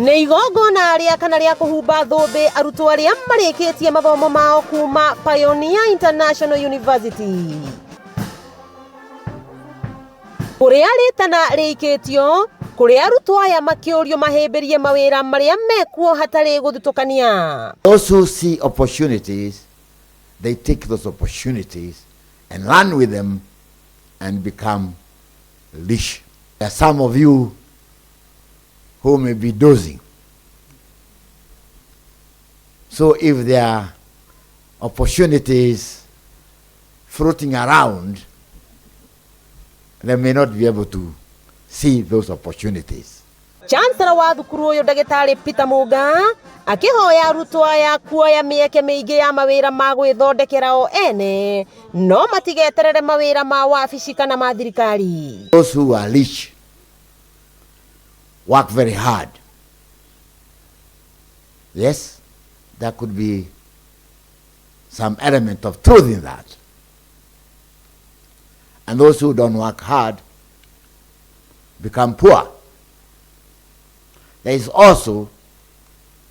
Nĩ igongona rĩa kana rĩa kũhumba thũmbĩ arutwo arĩa marĩkĩtie mathomo mao kuma Pioneer International University. Kũrĩa rĩtana rĩikĩtio kũrĩa arutwo aya makĩũrio mahĩmbĩrie mawĩra marĩa mekuo hatarĩ gũthutũkania. Those who see opportunities, they take those opportunities and run with them and become rich. There are some of you who may be dozing. So if there are opportunities floating around, they may not be able to see those opportunities. Chancellor wa thukuru ũyũ ndagĩtarĩ Peter Muga akĩhoya arutwo aya kuoya mĩeke mĩingĩ ya mawĩra ma gwĩthondekera o ene no matigeterere mawĩra ma wabici kana ma thirikari. Those who are rich work very hard. Yes, there could be some element of truth in that. And those who don't work hard become poor. There is also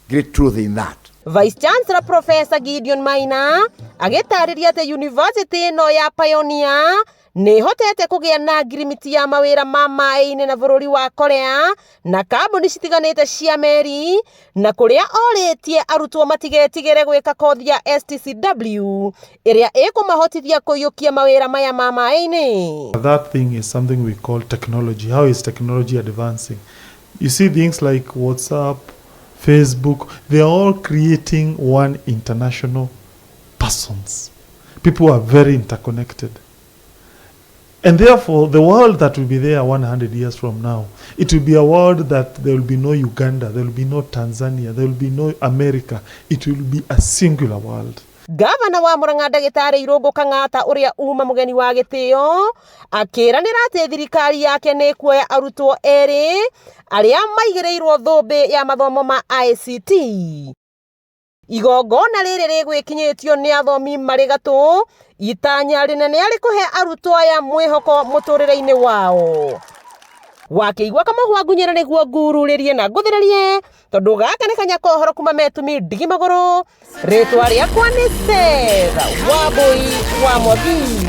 great truth in that. Vice Chancellor Professor Gideon Maina agĩtarĩria atĩ university ĩno ya Pioneer nĩ ĩhotete kũgĩa na ngirimiti ya mawĩra ma maĩ-inĩ na bũrũri wa Korea na kambuni citiganĩte cia meri na kũrĩa orĩtie arutwo matigetigĩre gwĩka kothi ya STCW ĩrĩa ĩkũmahotithia kũiyũkia mawĩra maya ma maĩ-inĩ. That thing is something we call technology. How is technology advancing? You see things like WhatsApp, Facebook, they are all creating one international persons. People are very interconnected. And therefore, the world that will be there 100 years from now, it will be a world that there will be no Uganda, there will be no Tanzania, there will be no America. It will be a singular world. Gavana wa Murang'a ndagĩtarĩ Irũngũ Kang'ata ũrĩa uma mũgeni wa gĩtĩo akĩranĩra atĩ thirikari yake nĩ ĩkuoya arutwo erĩ arĩa maigĩrĩirwo thũmbĩ ya mathomo ma ICT. Igongona rĩrĩ rĩgwĩkinyĩtio nĩ athomi marĩ gatũ itanya rĩnene arĩ kũhe arutwo aya mwĩhoko mũtũrĩre-inĩ wao. Wakĩigua kamũhwa ngunyĩra nĩguo ngururĩrie na ngũthĩrĩrie tondũ gaka nĩ kanya ka ũhoro kuma metumi ndigi magũrũ. Rĩtwa rĩakwa nĩ Sarah Wambui wa Mwangi.